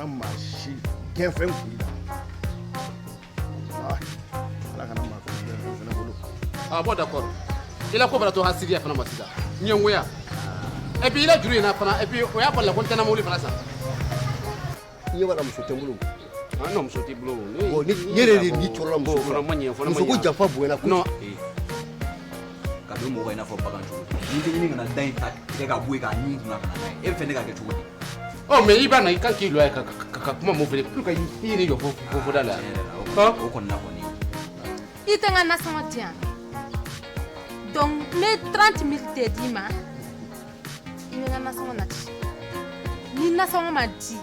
Kana maa si gɛnfɛn kun i la. Walahi, Ala kana maa gɛnfɛn fana bolo. Ah bon, d'accord. I la ko bara to hasidiya fana ma sisan. Ɲɛngoya. Et puis i la juru in na fana, et puis o y'a bali la ko n tɛna mobili fana san. I ɲɛ b'a la, muso tɛ n bolo. Ah non, muso t'i bolo. Bon, ni ne yɛrɛ de ni tɔɔrɔla muso Bon, fana ma ɲɛ, fana ma muso ko ɲɛ. janfa bonyana kojugu. Non. Ka don mɔgɔ i n'a fɔ bagan cogo di? N'i tɛ ɲini ka na da in ta tigɛ ka bɔ yen k'a ɲin kunna ka na n'a ye, e bɛ fɛ ne ka kɛ cogo di? Oh, mais i b'a na, i kan k'i lɔ yan ka kuma mun fɛ pour que i yɛrɛ jɔ fo da la. Tiɲɛ yɛrɛ la, o kɔni na kɔni. I tɛ n ka nasɔngɔ di yan, donc n bɛ 30 mille de d'i ma. I bɛ n ka nasɔngɔ nati. Ni nasɔngɔ ma di,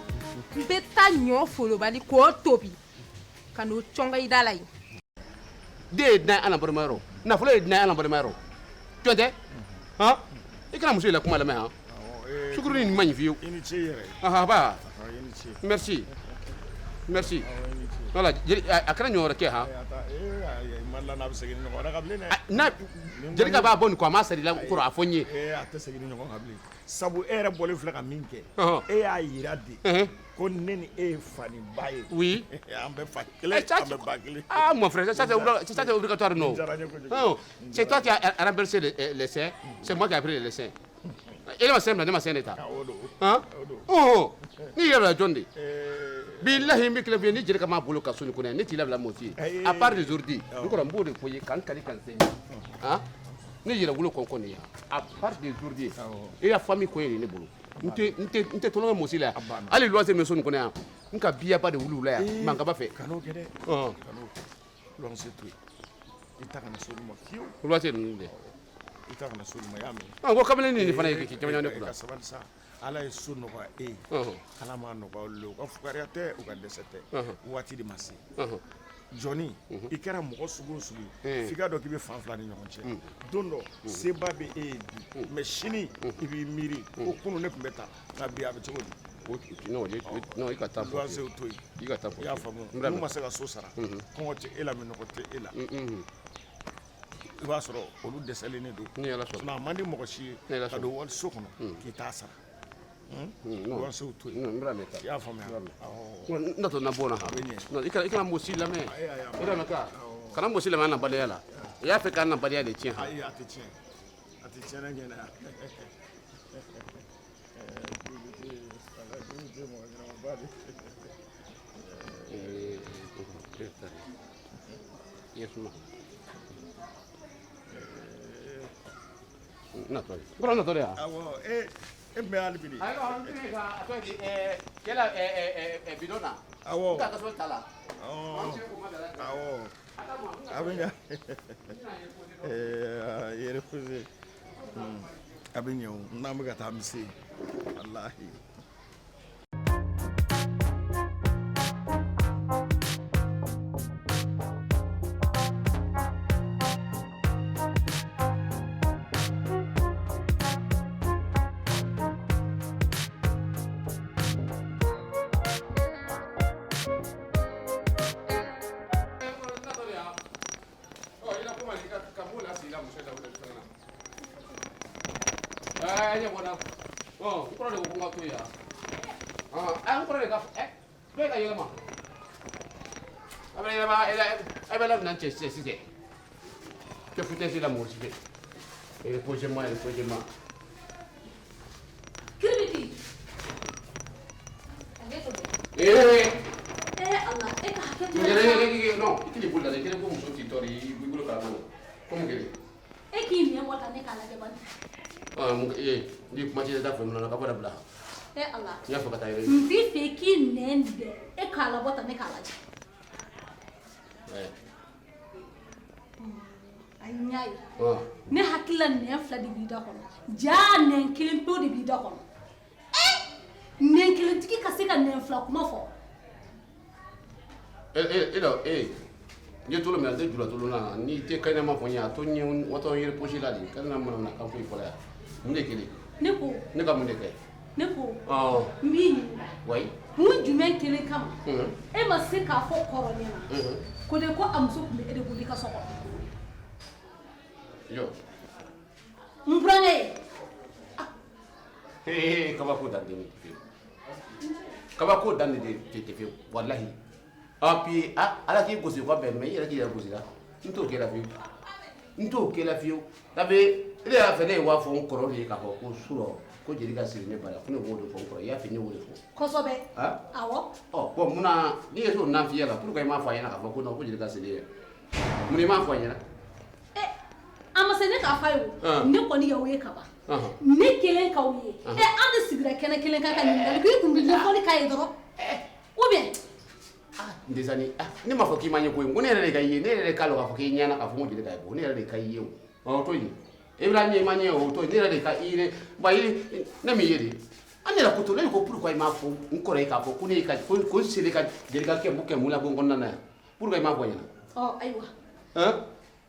n bɛ taa ɲɔ folobali k'o tobi ka n'o cɔngɔ i da la yen. Den ye dunan ye an na balima yɔrɔ, nafolo ye dunan ye an na balima yɔrɔ. Jɔn tɛ han, i kana muso yɛlɛ kuma lamɛn han. Sukuru ni nin ma ɲi fiyewu. I ni ce i yɛrɛ. Aha ba. I ni ce. Merci, merci. Awɔ, i ni ce. Voilà, jeli a kana ɲɔgɔn wɛrɛ kɛ han. Ayi, a ta ee ayi, ma la n'a bɛ segin ni ɲɔgɔn wɛrɛ kan bilen dɛ. N'a Jelika b'a bɔ nin kɔ, a m'a sari la kɔrɔ, a fɔ n ye. Ee, a tɛ segin ni ɲɔgɔn kan bilen, sabu e yɛrɛ bɔlen filɛ ka min kɛ, e y'a yira de ko ne ni e ye fa ni ba ye. Oui. An bɛ fa kelen, an bɛ ba kelen. Ah, mon frère, ça c'est obligatoire, non? Diyara n ye kojugu. Non, c'est toi qui as renversé les seins, c'est moi qui ai pris les seins. E ma sen bila, ne ma sen de ta. O don. Han. O don. Oh, n'i yɛrɛ bila jɔn de? Bilahi, n bɛ kelen f'i ye, ni Jelika m'a bolo ka so nin kɔnɔ yan, ne t'i labila mɔti ye. À part d'aujourd'hui, n kɔrɔ, n b'o de fɔ i ye, ka n kali ka n sɛɲɛ. Han? Ne yɛrɛ wolo kɔn kɔni yan. À part d'aujourd'hui, e ka famille ko ye ne bolo. N tɛ tɔnɔ mɔsi la yan. Hali luwanse min bɛ so nin kɔnɔ yan, n ka biyaba de wuli u la yan, mankaba fɛ. Kan'o kɛ dɛ. Kan'o kɛ. Luwanse to yen. I ta kana s'olu ma fiyewu. Luwanse ninnu dɛ. I ta kana s'olu ma, i y'a mɛn? Ah, ko kamalen nin fana ye k'i caman ne E kunna. ka sabali sa. Ala ye so nɔgɔya e ye. Ala m'a nɔgɔya olu ye. U ka fugariya tɛ, u ka dɛsɛ tɛ. Waati de ma se. Jɔnni, i kɛra mɔgɔ sugu o sugu ye, f'i k'a dɔn k'i bɛ fan fila ni ɲɔgɔn cɛ. Don dɔ, seba bɛ e ye bi, mais sini i b'i miiri ko kunun ne tun bɛ tan, nka bi a bɛ cogo di? Non, non, i ka taa fɔ. Luwansew to yen. I ka taa fɔ. I y'a faamu? N bɛna N'u ma se ka so sara, kɔngɔ tɛ e la, minnɔgɔ tɛ e la. I b'a sɔrɔ olu dɛsɛlen de don. Ni Ala sɔnna. Sinon a man di mɔgɔ si ye Ni Ala ka sɔnna. don waliso kɔnɔ k'i t'a sara. Non. Luwansew to yen. Non, n bɛna mɛn ta. I y'a faamuya? Awɔ. N natɔ na bɔ na han. bɛ ɲɛ. Non, i kana mɔgɔ si lamɛn. Ayi, ayi, I ka mɛn ka. Kana mɔgɔ si lamɛn an na badenya la. I y'a fɛ k'an na badenya de tiɲɛ han. Ayi, a tɛ tiɲɛ. A tɛ tiɲɛ ne ɲɛna yan. Ɛɛ, tɛ mɔgɔ ɲɛnamaba de. I ye suma. N natɔ de. N kɔrɔ, n natɔ de yan. Awɔ, e tun bɛ hali bi de. Ayi, non, n tɛ ka a tɔgɔ di cɛ la bidon na. Awɔ. N ka tasuma ta la. Awɔ. A bɛ ɲɛ. Ɛɛ, yɛrɛ fuse. A bɛ ɲɛ o. N'an bɛ ka taa, an bɛ se yen. Walahi. N natɔ de yan. Ɔ, i la kuma ka mun lasigi i la muso la o de fɛnɛ na. Ɛɛ, ɲɛ bɔnna. Ɔ, n kɔrɔ de ko ko n ka to yan. Ɔ, n kɔrɔ de ka dɔ ka yɛlɛma. A bɛ yɛlɛma, a bɛ labɛn cɛ sisan. Cɛ futɛsi la mɔgɔ si fɛ. Reposez-moi, reposez-moi. Kiribiti. Hakɛ to dɛ. Ee! Eh Allah, e ka hakɛ to. N non, i tɛ nin bolo la dɛ, i kelen ko muso t'i tɔɔrɔ, i b'i bolo kala bolo. Ko mun kelen? E k'i nɛn bɔ tan ne k'a lajɛ bani. Ɔ, mun ee, ni kuma tɛ da fɛ mun na ka bɔ dabila. Eh Allah. N y'a fɔ ka taa yɛrɛ. N b'i fɛ k'i nɛn dɛ, e k'a labɔ tan ne k'a lajɛ. Ɛɛ. A n y'a ye. Ɔ. Ne hakili la nɛn fila de b'i da kɔnɔ. Jaa, nɛn kelen pewu de b'i da kɔnɔ. Eh! Nɛn kelentigi ka se ka nɛn fila kuma fɔ. E e e la e n ye tolo minɛ, n tɛ jula tolo na, n'i tɛ kɛnɛma fɔ n ye, a to n ye watɔ n yɛrɛ posi la de, kɛnɛ mana na kan foyi fɔlɔ yan. Mun de kelen? Ne ko. Ne ka mun de kɛ? Ne ko. Ɔ. N b'i ɲininka. Wayi. Kun jumɛn kelen kama e ma se k'a fɔ kɔrɔ ɲɛna ko de ko a muso tun bɛ e de bolo i ka so kɔnɔ? Jɔ. N burankɛ ye. Ee, kabako dan tɛ fiyewu. Kabako dan de tɛ fiyewu walahi. Ah puis ah ala k'i gosi ko bɛn mais i yɛrɛ k'i yɛrɛ gosi la. N t'o kɛ la fiyewu. N t'o kɛ la fiyewu. Sabu ne y'a fɛ ne ye waa fɔ n kɔrɔ de ye k'a fɔ ko surɔ ko Jelika siri ne ba la ko ne b'o de fɔ n kɔrɔ i y'a fɛ ne y'o de fɔ. Kosɛbɛ. Ah? Awɔ. Ɔ bon munna n'i ye t'o nanfiya la pourquoi i m'a fɔ a ɲɛna k'a fɔ ko non ko Jelika siri ye mun i m'a fɔ a ɲɛna. A ma se ne k'a f'a ye o. Ne kɔni y'aw ye kaban. Ne kelen k'aw ye. Ɛ an de sigira kɛnɛ kelen kan ka ɲininkali kɛ i kun bɛ ɲɛfɔli k'a ye dɔrɔn. Ou bien. N dezani ne m'a fɔ k'i ma ɲɛ koyi ko ne yɛrɛ de ka i ye ne yɛrɛ de k'a lɔn k'a fɔ k'i ɲɛna k'a fɔ ko Jelika ye bɔ ne yɛrɛ de ka i ye o. Ɔ o to yen. E bɛna ɲɛ i ma ɲɛ o to yen ne yɛrɛ de ka i ye ba i ne m'i ye de. An yɛrɛ ko to ne ko pourquoi i m'a fɔ n kɔrɔ ye k'a fɔ ko ne ye ka ko n selen ka Jelika kɛ mun kɛ mun la bon kɔnɔna na yan pourquoi i m'a fɔ n ɲɛna. Ɔ ayiwa. Han?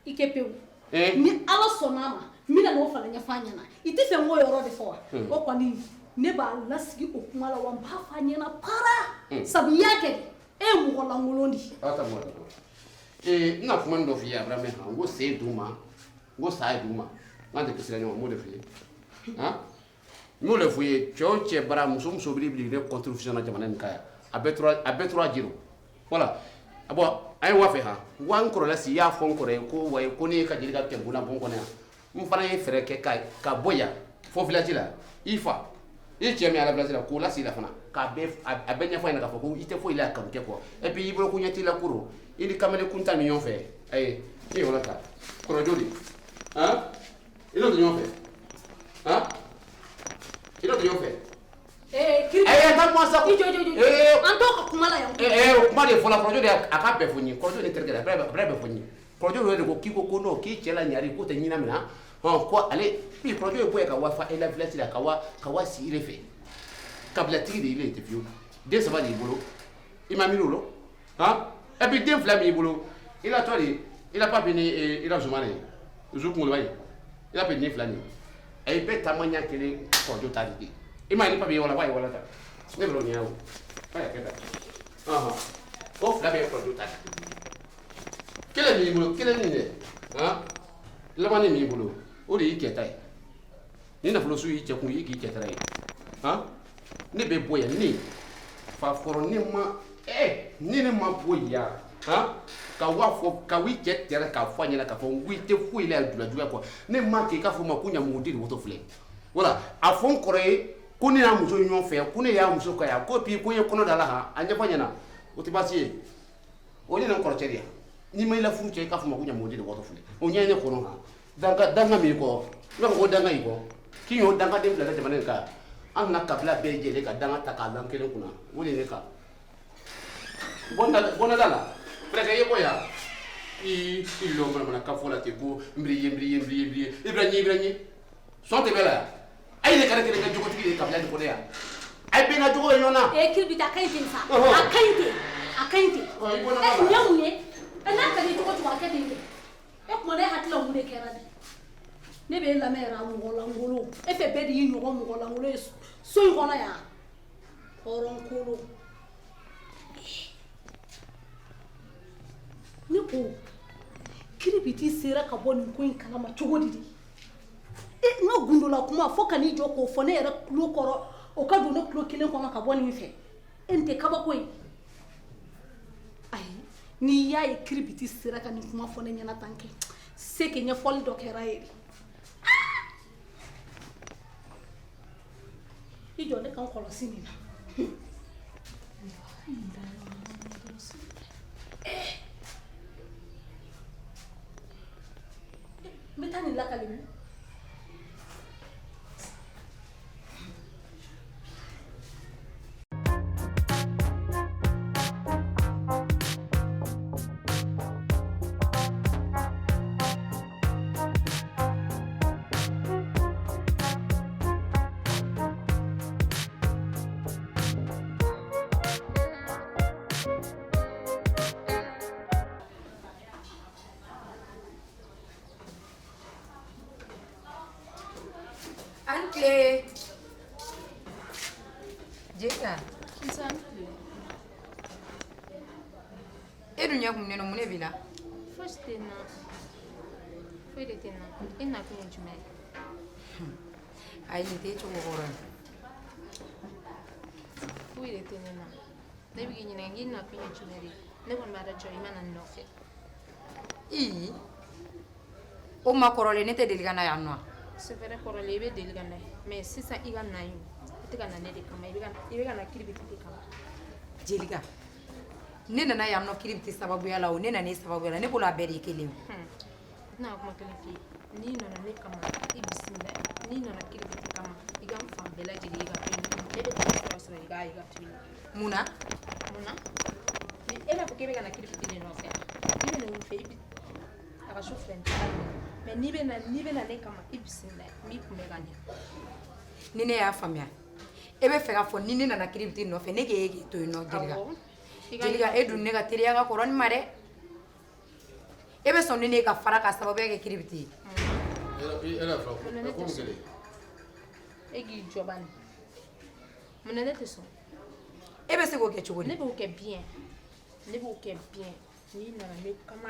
I kɛ pewu. Ni ala sɔnna a ma n bɛna n'o fana ɲɛfɔ a ɲɛna i tɛ fɛ n k'o yɔrɔ de fɔ wa. O kɔni ne b'a lasigi o kuma la wa n b'a fɔ a ɲɛna para. Sabu i y'a kɛ de e ye mɔgɔ lankolon de ye. Aw ta mɔgɔ lankolon. Ee n na kuma dɔ f'i ye Abraham han n ko se d'u ma n ko sa ye d'u ma n k'an tɛ kisira ɲɔgɔn n b'o de f'i ye han n b'o de f'i ye cɛ o cɛ bara muso muso b'i bili ne contribution na jamana nin kan yan a bɛɛ tora jiro voilà. Bon an ye wa fɛ han wa n kɔrɔla si i y'a fɔ n kɔrɔ ye ko wayi ko ne ye ka Jelika kɛ bon na bon kɔnɔ yan n fana ye fɛɛrɛ kɛ ka bɔ yan fo village la i fa i cɛ min ala village la k'o lasigi la fana k'a bɛɛ a bɛɛ ɲɛfɔ a ɲɛna k'a fɔ ko i tɛ foyi la kanu tɛ quoi et puis i bolo ko ɲɛ t'i la koro i ni kamalen kuntan ni ɲɔgɔn fɛ ayi i ye wala ta kɔrɔjo de han i n'o tɛ ɲɔgɔn fɛ han i n'o tɛ ɲɔgɔn fɛ. Ee kiri. Ayi taa mɔ sa. I jɔ jɔ jɔ. An t'o ka kuma la yan. Ee o kuma de fɔla kɔrɔjo de a k'a bɛɛ fɔ n ye kɔrɔjo ni terikɛ a bɛɛ fɔ n ye kɔrɔjo yɛrɛ de ko k'i ko ko non k'i cɛ la ɲari k'o tɛ ɲinɛ min na hɔn ko ale puis kɔrɔjo ye bɔ yen ka wa fa e la village la ka wa sigi ile fɛ kabilatigi de ile tɛ fiyewu den saba de y'i bolo i ma miiri o la han et puis den fila min y'i bolo i la tɔ de i la papi ni i la zumana ye zu kunkoloba ye i la petit fila nin ye a ye bɛɛ taama ɲɛ kelen kɔrɔjo ta de i ma ye ni papi ye wala wa ye wala ta ne bɛ ɲɛ o a y'a kɛ tan ɔhɔn o fila bɛɛ ye kɔrɔjo ta de kelen min y'i bolo kelen nin dɛ han laban min y'i bolo o de y'i cɛ ta ye ni nafolo su y'i cɛ kun i k'i cɛ tara ye han ne bɛ bɔ yan ne fa kɔrɔ ne ma ne ma bɔ yan han ka wa fɔ ka i cɛ tɛrɛ k'a fɔ a ɲɛna k'a fɔ n ko i tɛ foyi la yan jula juguya kɔ ne ma kɛ i k'a fɔ ma ko ɲamuguden de woto filɛ voilà a fɔ n kɔrɔ ye ko ne y'a muso ɲɔgɔn fɛ ko ne y'a muso ka yan ko puis ko n ye kɔnɔ da la han a ɲɛfɔ ɲɛna o tɛ baasi ye o ne ni n kɔrɔ cɛ de yan n'i ma i la furu cɛ i k'a fɔ ma ko ɲamuguden de woto filɛ o ɲɛ ye ne kɔnɔ han danga min kɔ i b'a fɔ ko danga y'i kɔ k'i y'o dangaden bila jamana in kan an na kabila bɛɛ jɛlen ka danga ta k'a lan kelen kunna o de ye ne kan bɔnda la fɛrɛkɛ ye bɔ yan i lɔ manamana ka fɔ la ten ko n biri ye n biri ye n biri ye n biri ye i bira ɲɛ i bira ɲɛ sɔn tɛ bɛɛ la yan a ye ne kɛra kelen kɛ jogotigi de ye kabila nin kɔnɔ yan a ye bɛn ka jogo ye ɲɔgɔn na. Ee kiribiti a ka ɲi ten sa a ka ɲi ten a ka ɲi ten. Nin ye mun ye n'a ka di cogo cogo a kɛ ten kɛ e kuma ne hakili la mun de kɛra de ne bɛ e lamɛn yɛrɛ a mɔgɔ lankolon e fɛ bɛɛ de y'i ɲɔgɔn mɔgɔ lankolon ye so in kɔnɔ yan hɔrɔnkolon. Ne ko kiribiti sera ka bɔ nin ko in kalama cogo di de e n ka gundola kuma fo ka n'i jɔ k'o fɔ ne yɛrɛ tulo kɔrɔ o ka don ne tulo kelen kɔnɔ ka bɔ nin fɛ e nin tɛ kabako ye ayi n'i y'a ye kiribiti sera ka nin kuma fɔ ne ɲɛna tan kɛ se kɛ ɲɛfɔli dɔ kɛra ye de i jɔ ne ka n kɔlɔsi nin na. N bɛ taa nin lakali min. An tile. Jelika. E dun ɲɛ kumunen don mun de b'i la? Fosi tɛ n na. Foyi de tɛ n na. E nakun ye jumɛn ye? Ayi nin t'e cogo kɔrɔ ye. Foyi de tɛ ne na. Ne bɛ k'i ɲininka k'i nakun ye jumɛn de ye? Ne kɔni b'a dɔn jɔ i ma na n nɔfɛ. Ii, o ma kɔrɔlen ne tɛ deli ka na yan nɔ. C'est vrai, kɔrɔlen i bɛ deli ka na yen, mais sisan i ka na yen, i tɛ ka na ne de kama, i bɛ ka na kiribiti de kama. Jelika, ne nana yan nɔ kiribiti sababuya la o, ne nana e sababuya la, ne bolo a bɛɛ de ye kelen ye. N tɛna kuma kelen f'i ye. N'i nana ne kama, i bisimila. N'i nana kiribiti kama, i ka n fan bɛɛ lajɛlen ye ka to yen. Ne bɛ tɛmɛ sɔrɔ sɔrɔ i k'a ye ka to yen. Mun na? Mun na? Ni e b'a fɔ k'e bɛ ka na kiribiti de nɔfɛ, i bɛ na o fɛ, i bi a ka so filɛ nin ye, mais n'i bɛ na ne kama, i bisimila, n b'i kunbɛ ka ɲɛ. Ni ne y'a faamuya, e bɛ fɛ k'a fɔ ni ne nana kiribiti nɔfɛ, ne k'e k'i to yen nɔ, Jelika? Awɔ. I ka Jelika, e dun ne ka teriya ka kɔrɔ ni ma dɛ. E bɛ sɔn ni ne ka fara ka sababuya kɛ kiribiti ye? Munna ne tɛ sɔn? E k'i jɔ bani. Mun na ne tɛ sɔn? E bɛ se k'o kɛ cogo di? Ne b'o kɛ bien, ne b'o kɛ bien. N'i nana ne kama,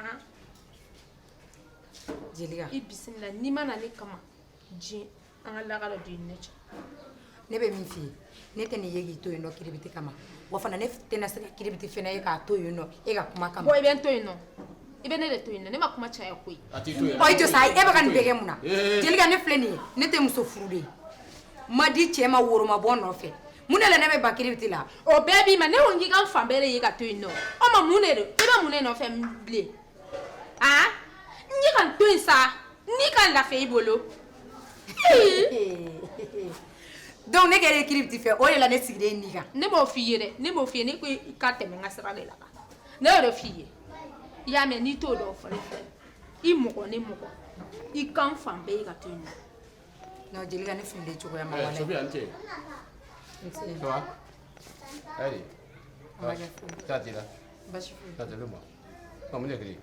Jelika, i bisimila. N'i ma na ne kama, diɲɛ an ka lagala don i ni ne cɛ. Ne bɛ min f'i ye, ne tɛ nin ye k'i to yen nɔ kiribiti kama, wa fana ne tɛna se ka kiribiti fɛnɛ ye k'a to yen nɔ e ka kuma kama. Bon, i bɛ n to yen nɔ, i bɛ ne de to yen nɔ, ne ma kuma caya koyi. A t'i to yen. Ɔ, i jɔ sa, e bɛ ka nin bɛɛ kɛ mun na? Ee. Jelika, ne filɛ nin ye, ne tɛ muso furu de ye, ma di cɛ ma, woroma bɔ nɔfɛ. Mun de la ne bɛ ban kiribiti la? O bɛɛ b'i ma. Ne ko k'i ka n fan bɛɛ de ye ka to yen nɔ. O ma, mun de don? I bɛ mun de nɔfɛ bilen? Ah, n ye ka n to yen sa, n'i ka n lafiya i bolo. Donc ne kɛra kiribiti fɛ, o de la ne sigilen nin kan. Ne b'o f'i ye dɛ, ne b'o f'i ye. Ne ko i ka tɛmɛ n ka sira de la kan, ne y'o de f'i ye. I y'a mɛn? N'i t'o dɔn, o fɔ ne fɛ. I mɔgɔ, ne mɔgɔ, i ka n fan bɛɛ ye ka to yen nɔ. Non, Jelika, ne fililen cogoya ma. Eh, walayi. Sophia, n ce. Nse. Ça va? Allez. A ma kɛ foyi. Ça t'i la? Basi foyi. Ça tɛ ma. Ɔ, mun de kɛra?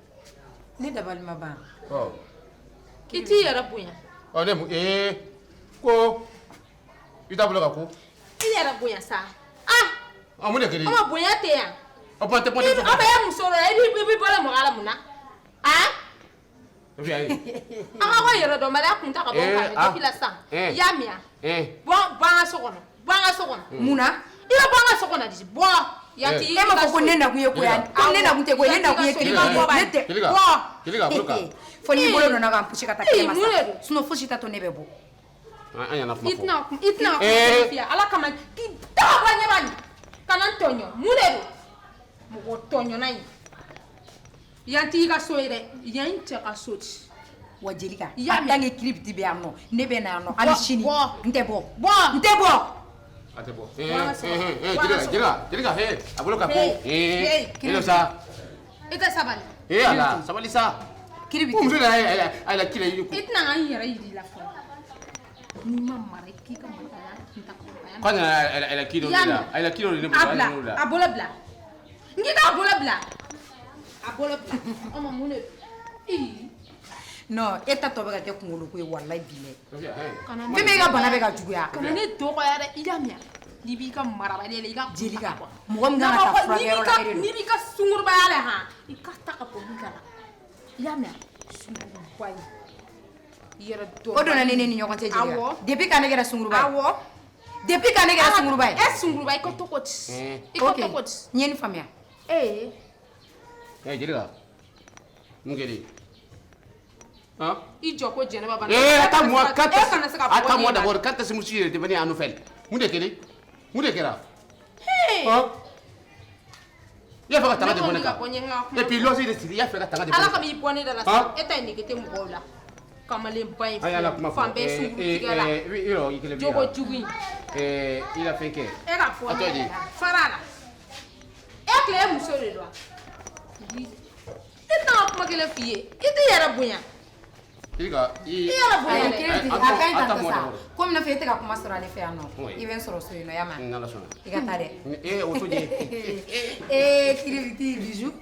Ne dabali ma ban. Ɔ. I t'i yɛrɛ bonya. Ɔ, ne mun ee ko i t'a bolo ka ko. I yɛrɛ bonya sa, ah. Ɔ, mun de kɛra? O ma, bonya tɛ yan. Ɔ, pɔntɛ I pɔntɛ. aw bɛ ye muso dɔ ye, i b'i bɔra mɔgɔ la mun na? Ah. Sophia, ayi. An ka ko yɛrɛdɔnbaliya kun ta ka bɔ n kan Eh, ah. depuis la sisan. Eh. I y'a mɛn wa? Eh. Bɔ, bɔ an ka so kɔnɔ, bɔ an ka so kɔnɔ. Mun na? I bɛ bɔ an ka so kɔnɔ de, bɔ yan t'i E ma fɔ ko ne nakun ye ko yan, ko ne nakun tɛ ko ye, ne nakun ye kiribiti ye, ne tɛ. Jelika. Bɔ. Jelika, bolo kan. Fo n'i bolo nana ka n pousser ka taa Eh, kɛnɛma mun de sa don? Sinon fosi t'a to ne bɛ bɔ. An ɲana kuma I fɔ. tɛna i tɛna kuma Eh. kelen f'i ye. Ala kama, k'i taga bɔ ɲɛ ma nin, kana n tɔɲɔ. Mun de don? Mɔgɔ tɔɲɔna in, yan t'i ka so ye dɛ, yan n cɛ ka so ci. Wa Jelika, I y'a en mɛn? tant que kiribiti bɛ yan nɔ, ne bɛ na yan nɔ hali Bɔ, sini. bɔ. N tɛ bɔ. Bɔ. N tɛ bɔ. A tɛ bɔ. Bɔ an ka so kɔnɔ. Eh, Bɔ an ka Jelika, so. Jelika, Jelika, eh, a bolo ka ko. Hey, Eh, hey. eh, sa. I tɛ sabali. Eh, ala, sabali sa. Kiribiti. Ko muso de a la kila i ko. I tɛna n yɛrɛ yir'i la fɔlɔ. N'i ma mara, k'i ka marakaya kun ta ka bɔ yan. Ko a la kilo I y'a de la. mɛn? A la kilo de ne A bolo, a bila, la. a bolo bila, n k'i k'a bolo bila, a bolo bila. O ma, mun de don? Ii. Non, e ta tɔ bɛ ka kɛ kunkolo ko ye, walayi bilayi. Sophia, eh. Kana Fɛn min, e ka bana bɛ ka juguya. Kana ne dɔgɔya dɛ, i y'a mɛn? N'i b'i ka marabaliya la, i ka Jelika, mɔgɔ min kan ka taa furakɛyɔrɔ la, e de don. N'i b'i ka sungurubaya la han, i ka ta ka bɔ min la, i y'a mɛn? Sunguruba in, i yɛrɛ dɔn. O donna ne ni ɲɔgɔn cɛ, Jelika. Awɔ. Depuis quand ne kɛra sunguruba ye? Awɔ. Depuis quand ne kɛra sunguruba ye? E sunguruba, i ko togo di? I ko Ok, togo di? n ye nin faamuya. Ee. Eh, Jelika. Mun kɛra? Hein? I jɔ ko jɛnɛba bana. Eh, attends-moi, quand E kana se ka fɔ. attends-moi d'abord, quand est-ce que monsieur est devenu un nouvelle? Mun de kɛra? Mun de kɛra? Hein? I y'a fɛ ka tanga de bɔ ne Ne ko kan. k'i ka bɔ n ye n ka kuma. Et puis loger de sigi, i y'a fɛ ka tanga de bɔ Ala ne ka kan. m'i bɔ ne da la Han? sa, e ta in nege tɛ mɔgɔw la. Kamalenba in An y'a kuma fɔ. fan bɛɛ sunkurutigɛ la. Eh, eh, yɔrɔ i kelen bɛ Jogo yan. jugu in. Eh, i la fɛn kɛ. E ka fɔ A tɔgɔ di? ne fara a la. E tile, e muso de don wa? E tɛna ka kuma kelen f'i ye, i t'i yɛrɛ bonya. Jelika, i I yɛrɛ bonya Ayi, dɛ. kiribiti, a ka ɲi tan Attends-moi sa. d'abord. Komi n'a fɔ e tɛ ka kuma sɔrɔ ale fɛ yan nɔ, Oui. i bɛ n sɔrɔ so yen nɔ, y'a mɛn? N'Ala sɔnna. I ka taa dɛ. Eh, o to di. Eh, kiribiti, bijou.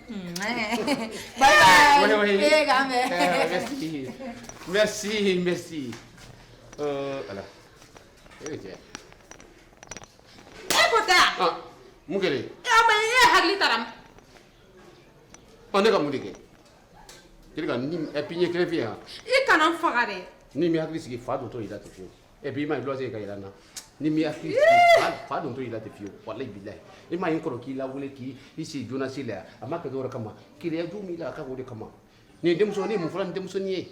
Bye bye. Oui, oui. Eh, k'an bɛn. Eh, merci. Merci, merci. Voilà. Eh, tiens. E ko tɛ yan. Ah, mun kɛra? E ma e hakili taara min? Ɔ, ne ka mun de kɛ? Jelika, ni et puis n ye kelen f'i ye han. I kana n faga dɛ. Ni m'i hakili sigi, fa dontɔ y'i la ten fiyewu. Et puis i ma ye loyer ka yɛlɛ an na. Ni m'i hakili sigi fa don to i la ten fiyewu, walayi bilayi. I m'a ye n kɔrɔ k'i lawele k'i sigi joona la yan, a ma kɛ dɔwɛrɛ kama, keleya jugu min la a ka o de kama. Nin denmuso ne ye mun fɔla nin denmusonin ye?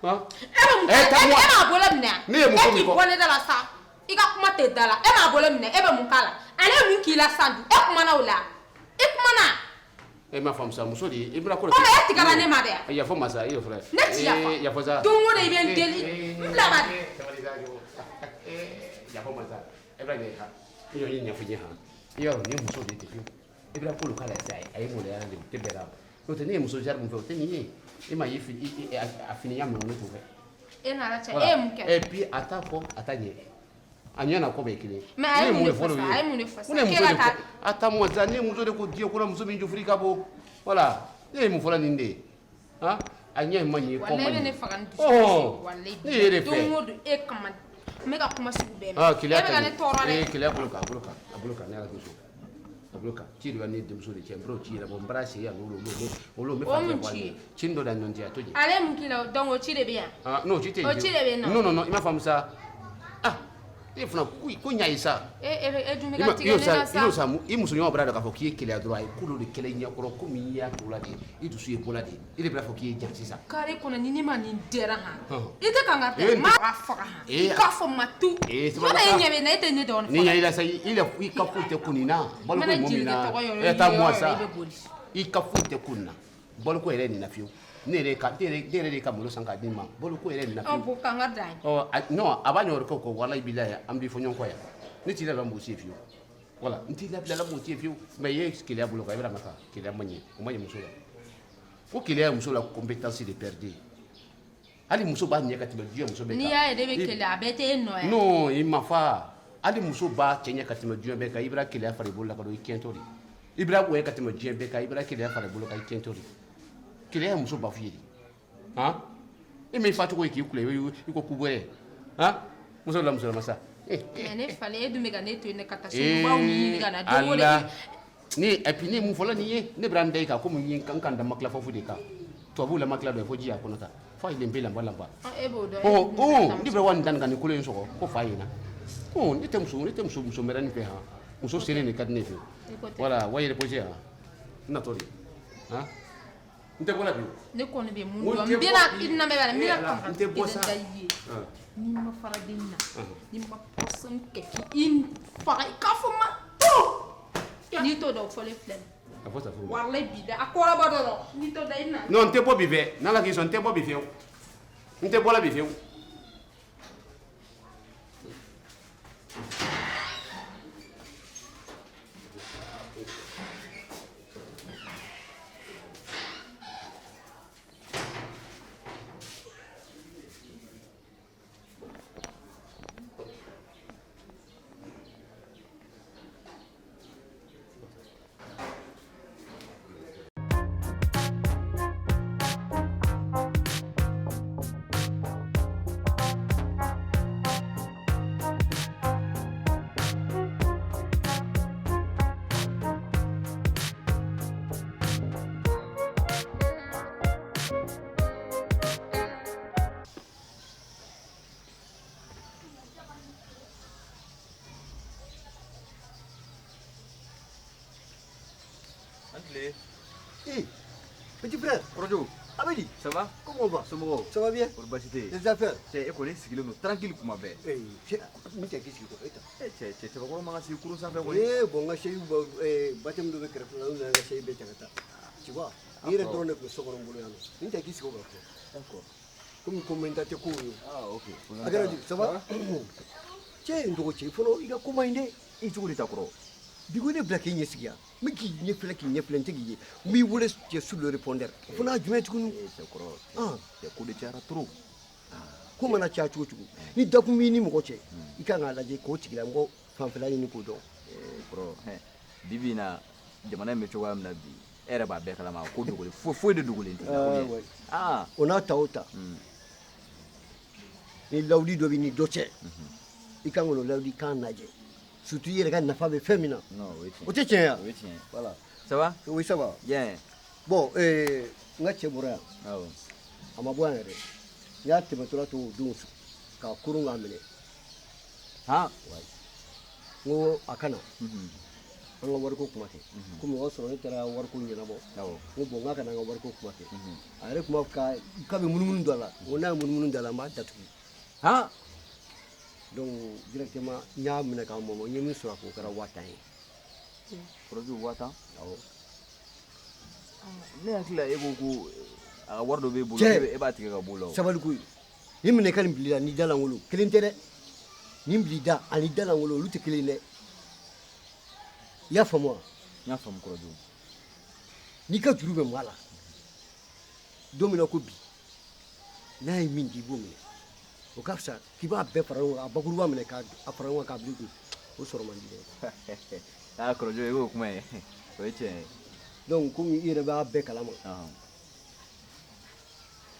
Han? E bɛ mun kɛ? E m'a bolo minɛ wa? Ne ye mun fɔ E k'i bɔ ne da la sa. I ka kuma tɛ da la. E m'a bolo minɛ, e bɛ mun k'a la? Ale ye mun k'i la sisan dun? E kumana o la? I kumana? E m'a faamu sa, muso de ye i bɛna ko Komi e tigɛra ne ma dɛ. Yafa ma sa, i yɛrɛ filɛ. Ne ti yafa. Yafa sa. Don o don i bɛ n deli. N bila ba de. Sabali sa, yafa ma sa. E bɛna ɲɛ han. I yɛrɛ ye ɲɛfɔ n ye han. I y'a dɔn nin ye muso de ye ten fiyewu. I bɛna ko dɔ k'a la sisan, a ye maloya de, o tɛ bɛn a ma. N'o tɛ ne ye muso genre min fɛ, o tɛ nin ye. E m'a ye a finiya minɛ ne t'o fɛ. E n'Ala cɛ, e ye mun kɛ? Et puis a t'a kɔ, a t'a ɲɛ. A ɲɛ n'a kɔ bɛɛ ye kelen ye. Mais a ye mun de fɔ sisan? A ye mun de fɔ sisan? Ne ye K'e muso ka de taa ko a ta mɔ sa, ne ye muso de ko diɲɛ kɔnɔ muso min jofiri ka bon. Voilà, ne ye mun fɔla nin de ye? Han? A ɲɛ ma ɲɛ, kɔ ma ɲɛ. Walayi e bɛ ne faga ni dusukasi ye. Walayi Ne yɛrɛ fɛ. Don o don e kama n bɛ ka kuma sugu bɛɛ mɛn. Ah, keleya E bɛ ka ne tɔɔrɔ dɛ. Eh, keleya bolo kan, a bolo kan, a bolo kan, ne Ala k'i sɔn. A bolo kan. Ci dɔ bɛ ne denmuso de cɛ, n bɔra o ci yɛrɛ bɔ, n bɔra sen yan, olu, olu, olu, n bɛ O fa mun tigɛ bɔ a ci ɲɛ. ye? Ci dɔ de y'an ɲɔgɔn cɛ, a to yen. Ale ye mun k'i la o? Donc o ci de bɛ yan. Ah, non, ci tɛ yen. O ci de bɛ yen nɔ. Non, non, non, i m'a faamu sa. Ah, e fana ko ko ɲa ye sa. E e bɛ e dun bɛ I ka ma tigɛ ne la i sa. y'o sa, i musoɲɔgɔn b'a dɔn k'a fɔ k'i ye keleya dɔrɔn, a ye ko dɔ de kɛlɛ i ɲɛkɔrɔ komi i y'a k'o la de, i dusu ye bɔla de, e de bɛna fɔ k'i ye jan sisan. Kare kɔnɔ ni ne ma nin dɛra han. Ɔhɔn. I tɛ kan ka Eh, tɛ. Ma faga han. Eh, I k'a fɔ ma tu. Eh, sabali Yɔrɔ e sa. ɲɛ bɛ n na, e tɛ ne dɔn Ni ɲɛ i la sa, i ka foyi tɛ ko nin na. Baloko ye N mana mɔgɔ min jelikɛ na, tɔgɔ yɔrɔ e taa yɔrɔ mɔ sa. i bɛ boli. I ka foyi tɛ ko nin na. Baloko yɛrɛ ye nin na fiyewu. Ne yɛrɛ ka ne yɛrɛ ne yɛrɛ de ka malo san k'a di ma. Baloko yɛrɛ ye nin na Ɔ fiyewu. bon k'an ka dan ye. Ɔ non, a b'a ɲɔgɔn kɛ ko walayi bilayi an b'i fɔ ɲɔgɔn kɔ yan. Ne t'i labila mɔgɔ si ye fiyewu. Voilà, n t'i labila la mɔgɔ si ye fiyewu. Mais i ye keleya bolo kan, i bɛna ma kan, keleya ma ɲɛ, o ma ɲɛ muso la. Ko keleya ye muso la compétence de perdre. Hali muso b'a ɲɛ ka tɛmɛ diɲɛ muso bɛɛ kan. N'i y'a ye ne bɛ keleya a bɛɛ tɛ e nɔ ye. Non, i ma fa. Hali muso b'a cɛ ɲɛ ka tɛmɛ diɲɛ bɛɛ kan, i bɛna keleya fara i bolo la ka don i kɛntɔ de. I bɛna bonya ka tɛmɛ diɲɛ bɛɛ kan, i bɛna keleya fara i bolo kan i kɛntɔ de. Keleya ye muso bafu ye de. Han? E m'i fa cogo ye k'i kule i ko kubɔrɛ. Han? Muso la muso la masa. Mais ne falen e dun bɛ ka ne to yen ka taa sugubaw ɲini ka na don o don. Ala. Ni et puis ne ye mun fɔlɔ nin ye, ne bɛna n da i kan komi n ye n kan da makila fɔfu de kan. Tubabuw la makila dɔ ye fo ji y'a kɔnɔ ta. Fo a ye lenpe lanba lanba. E b'o dɔn. Oh, oh, ne bɛ wa nin dan ka nin kolo in sɔgɔ ko fa ɲɛna. Oh, ne tɛ muso muso mɛrɛnin fɛ han. Muso selen de ka di ne fɛ. Voilà, wa yɛrɛ posé han. N natɔ de. Han? N tɛ bɔ la bi. Ne kɔni bɛ mun N dɔn, tɛ n bɛna bɔ bi. i lamɛn bani, n bɛna Eh, kanga n tɛ bɔ sa. kelen da i ye. N'i ma fara den na, n'i ma pɔsɔni kɛ k'i faga i k'a fɔ ma to. N'i t'o dɔn o fɔlen filɛ nin ye. A fɔ sa furu. Walayi bi dɛ, a kɔrɔbɔ dɔrɔn n'i t'o dɔn i na. Non, n tɛ bɔ bi fɛ. N'Ala k'i sɔn n tɛ bɔ bi fiyewu. N tɛ bɔ la bi fiyewu. Hé, petit frère. Kɔrɔjo. Abedi. Ça va? Comment on va? Somɔgɔw? Ça va bien? Kɔri baasi tɛ yen? Les affaires? Cɛ e kɔni sigilen don tranquille kuma bɛɛ. Eh, cɛ min tɛ k'i sigi kɔrɔ e ta. E cɛ cɛ cɛbakɔrɔ man ka sigi kurun sanfɛ koyi. Eh, bon n ka seyi baptême dɔ bɛ kɛrɛfɛ la, u nana n ka seyi bɛɛ cɛ ka taa. Tu vois? N yɛrɛ dɔrɔn de tun bɛ so kɔnɔ n bolo yan nɔ. N tɛ k'i sigi o kan fɔlɔ. D'accord. Komi ko mɛn ta tɛ kow ye. Ah, ok. A kɛra di? Ça va? Cɛ n dɔgɔ cɛ fɔlɔ i ka ko man ɲi dɛ. I cogo di ta kɔrɔ? Bi ko ne bila k'i ɲɛ sigi yan. N bɛ k'i ɲɛ filɛ k'i ɲɛ filɛ n tɛ k'i ye. N b'i wele cɛ sur le répondeur. O fana y'a jumɛn tuguni? Cɛ kɔrɔ. Ah. Cɛ ko de cayara trop. Ko mana caya cogo cogo ni dakun b'i ni mɔgɔ cɛ i kan k'a lajɛ k'o tigilamɔgɔ fanfɛla ɲini k'o dɔn. Kɔrɔ bi bi in na jamana in bɛ cogoya min na bi e yɛrɛ b'a bɛɛ kalama ko dogolen foyi foyi de dogolen tɛ. Ah, ouais. Ah. O n'a ta o ta ni lawuli dɔ b'i ni dɔ cɛ i kan k'o lawuli kan lajɛ surtout i yɛrɛ ka nafa bɛ fɛn min na. Non, o ye tiɲɛ. O tɛ tiɲɛ ye wa? O ye tiɲɛ ye. Voilà. Ça va? Oui, ça va. Bien. Bon, n ka cɛ bɔra yan. Awɔ. A ma bɔ yan yɛrɛ. N y'a tɛmɛtɔla to o don k'a kurun k'a minɛ. Han? N ko a ka na an ka wariko kuma kɛ, komi o y'a sɔrɔ ne taara wariko ɲɛnabɔ. N ko bon, n k'a ka na an ka wariko kuma kɛ. A yɛrɛ tun b'a fɔ k'a bɛ munumunu don a la. N ko n'a ye munumunu don a la, n b'a datugu. Han? Donc directement n y'a minɛ k'a mɔmɔ, n ye min sɔrɔ a kun, o kɛra 50 000 ye. Kɔrɔjo, 50 000? Awɔ. Ne hakili la e ko ko a ka wari dɔ b'e bolo. Cɛ! E b'a tigɛ ka b'o la o. Sabali koyi, ni minɛ ka nin bil'i la ni da lankolon kelen tɛ dɛ. Nin bil'i da ani da lankolon, olu tɛ kelen ye dɛ. I y'a faamu wa? N y'a faamu, Kɔrɔjo. N'i ka juru bɛ maa la don min na ko bi, n'a ye min di, i b'o minɛ. O ka fisa k'i b'a bɛɛ fara ɲɔgɔn kan, a bakuruba minɛ k'a fara ɲɔgɔn kan k'a bila i kun, o sɔrɔ man di dɛ. Aa Kɔrɔjo, e k'o kuma ye, o ye tiɲɛ ye. Donc komi i yɛrɛ b'a bɛɛ kalama,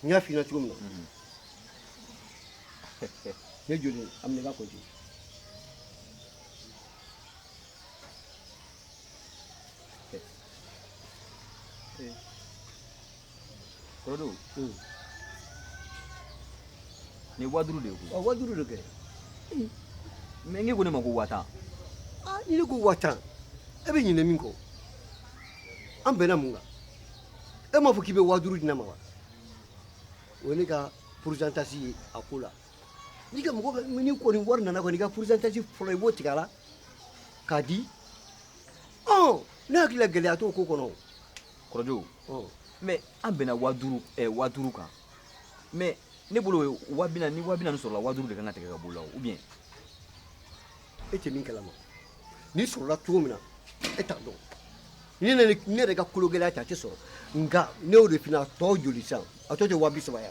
n y'a f'i ɲɛna cogo min na, ne joli a minɛ i b'a compter. Kɔrɔjo, nin ye 50 000 de ye koyi. Ɔ, 50 000 de kɛ. Mais n ko ne ma ko 50 000. Aa, ni ne ko 50 000, e bɛ ɲinɛ min kɔ? An bɛnna mun kan? E m'a fɔ k'i bɛ 50 000 di ne ma wa? O ye ne ka pourcentage ye a ko la. N'i ka mɔgɔ ni kɔni wari nana kɔni, i ka pourcentage fɔlɔ, i b'o tigɛ a la k'a di. Ɔ, ne hakili la gɛlɛya t'o ko kɔnɔ. Kɔrɔjo, mais an bɛnna 50 000, 50 000 kan, mais ne bolo 40 000, ni 40 000 sɔrɔla, 50 000 de kan ka tigɛ ka b'o la, ou bien? E tɛ min kalama, n'i sɔrɔla cogo min na, e t'a dɔn. Ni ne yɛrɛ ka kolo gɛlɛya tɛ, a tɛ sɔrɔ. Nka ne y'o de f'i ɲɛna, a tɔ joli sisan? A tɔ tɛ 30 000 ye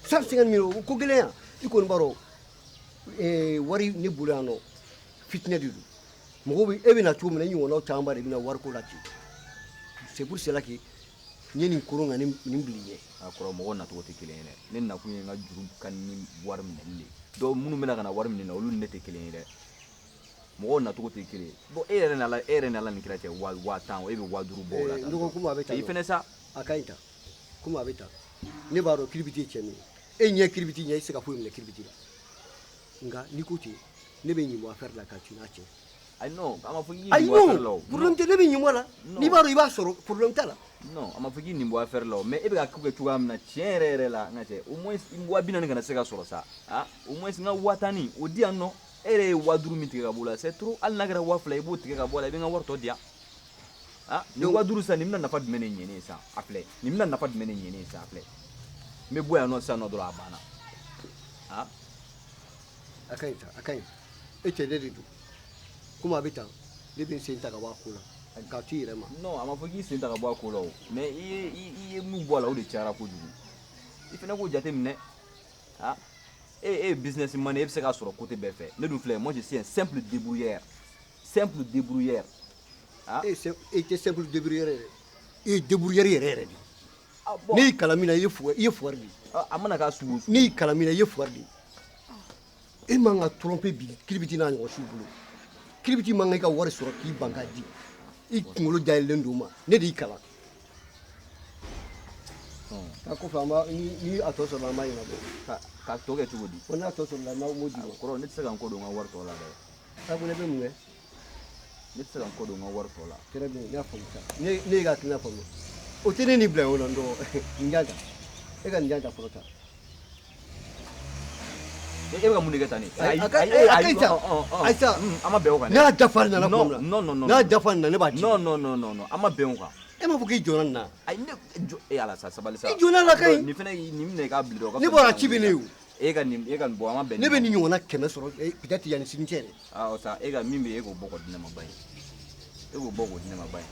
150 000. O ko gɛlɛya, i kɔni b'a dɔn, wari ne bolo yan nɔ, fitinɛ de don. Mɔgɔw bɛ e bɛ na cogo min na, i ɲɔgɔnnaw camanba de bɛ na wariko la ten. C'est pour cela que n ye nin koron ka nin bil'i ɲɛ. A kɔrɔ, mɔgɔw nacogo tɛ kelen ye dɛ. Ne nakun ye n ka juru ka ni wari minɛli de ye. Dɔw minnu bɛna ka na wari minɛ na, olu ni ne tɛ kelen ye dɛ. Mɔgɔw nacogo tɛ kelen ye. Bon, e yɛrɛ n'Ala, e yɛrɛ n'Ala ni kira cɛ, 50 000, e bɛ 50 000 bɔ o la. N dɔgɔ, komi a bɛ tan. I fɛnɛ sa. A ka ɲi tan, komi a bɛ tan, ne b'a dɔn kiribiti ye cɛ min ye. E ɲɛ kiribiti ɲɛ, i tɛ se ka foyi minɛ kiribiti la. Nka n'i ko ten, ne bɛ ɲin bɔ affaire la ka tu n'a cɛ. Ayi non, a ma fɔ k'i Ayi nin bɔ affaire la non, o. problème tɛ, ne bɛ ɲin bɔ a la. N'i b'a dɔn i b'a sɔrɔ, problème t'a la. Non, a ma fɔ k'i nin bɔ affaire la o, mais e bɛ ka ko kɛ cogoya min na, tiɲɛ yɛrɛ yɛrɛ la, n ka cɛ, au moins 40 000 kana se ka sɔrɔ sa. Ah, au moins n ka 50 000 nin, o di yan nɔ. E yɛrɛ ye 50 000 min tigɛ ka bɔ o la, c'est trop. Hali n'a kɛra 2000, i b'o tigɛ ka bɔ a la, i bɛ n ka wari tɔ di yan. Ah, nin 50 000 sisan, nin bɛna nafa jumɛn de ɲɛ ne ye sisan? A filɛ, nin bɛna nafa jumɛn de ɲɛ ne ye sisan? A filɛ, n bɛ bɔ yan nɔ sisan nɔ dɔrɔn, a banna. Ah. A ka ɲi sa, a ka ɲi. E cɛ ne de don. Komi a bɛ tan, ne bɛ n sen ta ka bɔ a ko la k'a to i yɛrɛ ma. Non, a ma fɔ k'i sen ta ka bɔ a ko la o, mais i ye min bɔ a la, o de cayara kojugu. I fana k'o jateminɛ. Ah, e ye businessman ye, e bɛ se k'a sɔrɔ côté bɛɛ fɛ. Ne dun filɛ, moi je suis un simple débrouillard, simple débrouillard. Ah, e tɛ simple débrouillard yɛrɛ, e ye débrouillard yɛrɛ yɛrɛ de ye. Ah bon. Ne y'i kalan min na, i ye fugari de ye. A mana k'a sugu o sugu. Ne y'i kalan min na, i ye fugari de ye. E man ka tromper bi kiribiti n'a ɲɔgɔn siw bolo. Kiribiti man kan i ka wari sɔrɔ k'i ban k'a di. I kunkolo dayɛlɛlen don o ma. Ne de y'i kalan. A kɔfɛ, an b'a ni a tɔ sɔrɔla, an b'a ɲɛnabɔ. Ka tɔ kɛ cogo di? Ko n'a tɔ sɔrɔla, n b'o d'i ma. Kɔrɔ, ne tɛ se ka n kɔ don n ka wari tɔ la dɛ. A ko ne bɛ mun kɛ? Ne tɛ se ka n kɔ don n ka wari tɔ la. Très bien, n y'a faamu sa. Ne y'i ka hakilina faamu. O tɛ ne ni bila ɲɔgɔn na n dɔgɔ. Nin jan ta. E ka nin jan ta fɔlɔ ta. E bɛ ka mun de kɛ tan ne? Ayi, a ka ɲi sa. Ayi sa. An ma bɛn o kan dɛ. N'a dafa nana tuma min na. Non, non, non. N'a dafa nana, ne b'a di. Non, non, non, non, non. An ma bɛn o kan. E m'a fɔ k'i jɔnna nin na? Ayi, ne jɔ e ala sa, sabali sa. I jɔnna la ka ɲi. Nin fɛnɛ, nin minɛ i k'a bila dɔrɔn. Ne bɔra ci bɛ ne ye o. E ka nin, e ka nin bɔ, an ma bɛn. Ne bɛ nin ɲɔgɔnna 100 sɔrɔ, peut-être yanni sini cɛ dɛ. Ah, o sa, e ka min bɛ yen, e k'o bɔ k'o di ne ma ba ye. E k'o bɔ k'o di ne ma ba ye.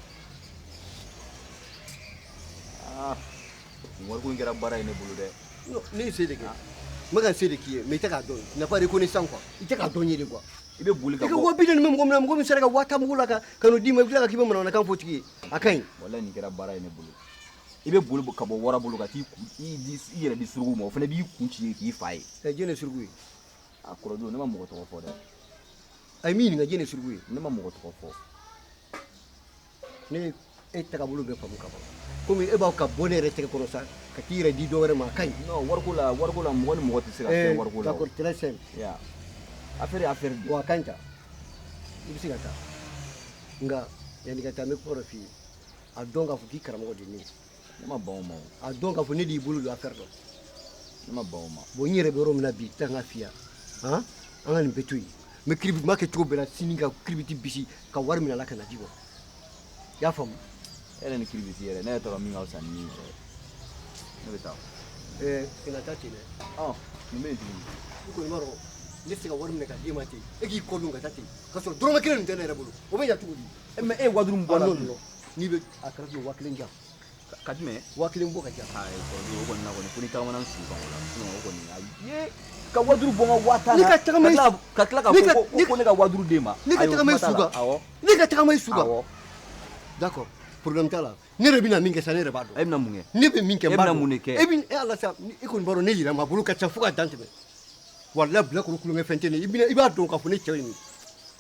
Ah, nin wariko in kɛra baara ye ne bolo dɛ. Non, ne ye se de kɛ. N bɛ ka se de k'i ye, mais i tɛ k'a dɔn. Tu n'as pas reconnaissant quoi. I tɛ k'a dɔn ye de quoi. I bɛ boli ka I ka bɔ. 40 000 bɛ mɔgɔ min na, mɔgɔ min sera ka 50 000 mugu la ka n'o d'i ma, i bɛ tila ka k'i bɛ manamanakan fɔ o tigi ye. A ka ɲi. Walayi, nin kɛra baara ye ne bolo. I bɛ boli ka bɔ wara bolo ka t'i i yɛrɛ di suruku ma, o fana b'i kun ci k'i fa ye. Ɛ, jɛn de suruku ye? A kɔrɔjo, ne ma mɔgɔ tɔgɔ fɔ dɛ. A ye min ɲininka, jɛn de suruku ye? Ne ma mɔgɔ tɔgɔ fɔ. Ne e tagabolo bɛɛ faamu ka ban. Komi e b'aw ka bɔ ne yɛrɛ tɛgɛ kɔnɔ sa, ka t'i yɛrɛ di dɔ wɛrɛ ma, a ka ɲi. Non, wariko la, wariko la, mɔgɔ ni mɔgɔ tɛ se ka fɛn wariko la. D'accord, très simple. Ya. Affaire ye affaire de ye. Wa a ka ɲi tan, i bɛ se ka taa, nka yanni ka taa, n bɛ kuma dɔ f'i ye. A dɔn k'a fɔ k'i karamɔgɔ de ye ne ye. Ne ma ban o ma o. A dɔn k'a fɔ ne de y'i bolo don affaire dɔ. Ne ma ban o ma. Bon, n yɛrɛ bɛ yɔrɔ min na bi, taa n ka f'i ye han, an ka nin bɛɛ to yen. N bɛ kiribiti, n b'a kɛ cogo bɛɛ la sini ka kiribiti bisi ka wari minɛ a la ka na d'i ma. I y'a faamu? E yɛrɛ ni kiribiti yɛrɛ, ne yɛrɛ t'a dɔn min ka fisa ni min yɛrɛ ye. Ne bɛ taa. Ɛɛ, kana taa ten dɛ. Ɔ, mun bɛ yen tuguni? I kɔni b'a dɔn ne tɛ se ka wari minɛ ka d'e ma ten, e k'i kɔ don ka taa ten, ka sɔrɔ dɔrɔmɛ kelen nin tɛ ne yɛrɛ bolo. O bɛ ɲɛ cogo di? E mais e ye 5000 min bɔ a la. Non non, n'i bɛ a kɛra cogo, 1000 di yan. Ka jumɛn? 1000 bɔ ka di yan. Ayi kɔrɔden, o kɔni na kɔni, fo ni tagamana n su kan o la, sinon o kɔni ayi ye ka 5000 bɔ n ka 10,000 na. Ne ka tagama ka tila ka fɔ ko ne ka 5000 d'e ma. Ne ka tagama i su kan. Awɔ. Ne ka tagama i su kan. Awɔ. D'accord, problème t'a la. Ne yɛrɛ bɛna min kɛ sa, ne yɛrɛ b'a dɔn. E bɛna mun kɛ? Ne bɛ min kɛ, n b'a dɔn. E bɛna mun de kɛ? E bɛ e ala sa, e kɔni b'a dɔn ne yɛrɛ ma bolo ka ca fo ka dan tɛmɛ. Walahi, bilakoro kulonkɛ fɛn tɛ ne ye. I b'a dɔn k'a fɔ ne cɛ ye nin ye.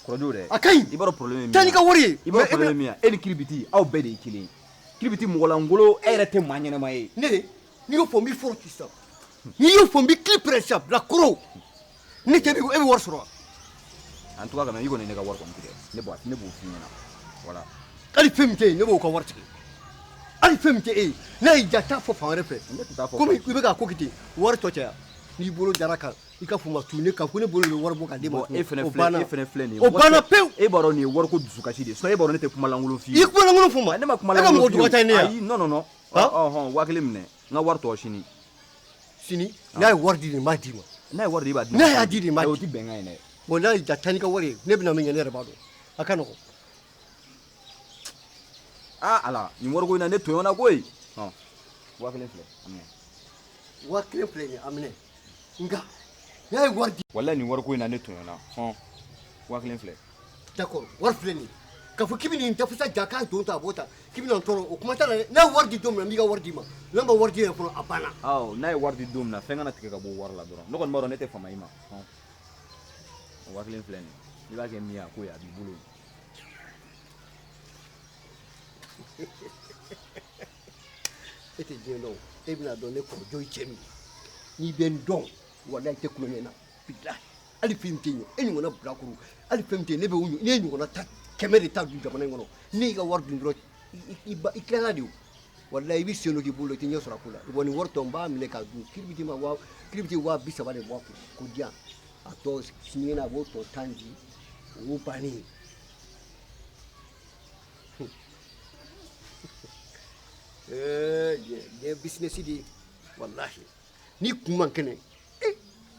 Kɔrɔjo dɛ. A ka ɲi. I b'a dɔn problème ye min ye. Taa n'i ka wari ye. I b'a dɔn problème ye min ye, e ni kiribiti aw bɛɛ de ye kelen ye. Kiribiti mɔgɔlankolon, e yɛrɛ tɛ maa ɲɛnama ye. Ne de, n'i y'o fɔ n b'i fɔrɔ ci sisan. N'i y'o fɔ n b'i kili pɛrɛn sisan, bilakoro. Ne cɛ bɛ e bɛ wari sɔrɔ wa? En tout cas quand même, i kɔni ye ne ka wari kɔni tigɛ. Ne b'o f'i ɲɛna. Voilà. Hali fɛn min tɛ yen, ne b'o ka wari tigɛ. Hali fɛn min tɛ e ye, n'a y'i diya, taa fɔ fan wɛrɛ fɛ. Ne tɛ taa fɔ. Komi i bɛ k'a ko kɛ ten, wari tɔ caya. N'i bolo dara kan, i ka fɔ ma tun ne ka ko ne bolo de bɛ wari bɔ k'a d'e ma. Bon, e fɛnɛ filɛ, e fɛnɛ filɛ nin ye. O banna pewu. E b'a dɔn nin ye wariko dusukasi de ye. Sinon e b'a dɔn ne tɛ kuma lankolon f'i ye. I kuma lankolon fɔ n ma. Ne ma kuma E ka lankolon mɔgɔ f'i ye. dɔgɔta ye ne ye. Ayi, non non non. Ɔhɔn, 1000 minɛ. N ka wari tɔ sini. Sini, n'a ye wari di de, n b'a d'i ma. N'a ye wari di, i b'a di. N'a y'a di de, n b'a di. O tɛ bɛnkan ye dɛ. Bon, n'a y'i diya, taa n'i ka wari ye. Ne bɛna min kɛ, ne yɛrɛ b'a dɔn. A ka nɔgɔn. Ah ala, nin wariko in na ne tɔɲɔna koyi. Hɔn, 1000 filɛ, a minɛ. 1000 filɛ nin ye, a minɛ. Nka n'a ye wari di. Walahi nin wariko in na ne tɔɲɔna. Hɔn, 1000 filɛ. D'accord, wari filɛ nin ye. K'a fɔ k'i bɛ nin dafasa ja k'a don tan a bɔ tan, k'i bɛna n tɔɔrɔ, o kuma t'a la dɛ. N'a ye wari di don min na, n b'i ka wari d'i ma. N'a ma wari di yɛrɛ fɔlɔ, a banna. Awɔ, n'a ye wari di don min na, fɛn kana tigɛ ka bɔ wari la dɔrɔn. Ne kɔni b'a dɔn ne tɛ fama i ma. Hɔn, o 1000 filɛ nin ye. I b'a kɛ min ye, a ko ye, a b'i bolo. E tɛ diɲɛ dɔn, e bɛna dɔn ne kɔrɔ jɔ ye cɛ min ye. N'i bɛ n dɔn, walahi i tɛ kulonkɛ na. Bilahi, hali fɛn min tɛ yen, e ɲɔgɔnna bilakoro, hali fɛn min tɛ yen, ne bɛ o ɲɔ, ne ɲɔgɔnna ta 100 de ta dun jamana in kɔnɔ. Ne y'i ka wari dun dɔrɔn, i tilala de o. Walahi i bɛ sen don k'i bolo, i tɛ ɲɛ sɔrɔ a ko la. Wa nin wari tɔ n b'a minɛ k'a dun. Kiribiti ma wa, kiribiti 30,000 de bɔ a kun k'o di yan. A tɔ sinikɛnɛ a b'o tɔ 10 di, o y'o bannen ye. Diɲɛ business de ye, walahi. N'i kun man kɛnɛ,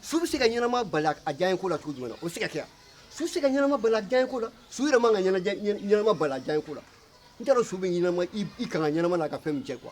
su bɛ se ka ɲɛnama bali a diyaɲɛ ko la cogo jumɛn na? O bɛ se ka kɛ yan. Su bɛ se ka ɲɛnama bali a diyaɲɛ ko la. Su yɛrɛ man ka ɲɛnama bali a diyaɲɛ ko la. N t'a dɔn su bɛ ɲɛnama, i kan ka ɲɛnama n'a ka fɛn min cɛ quoi.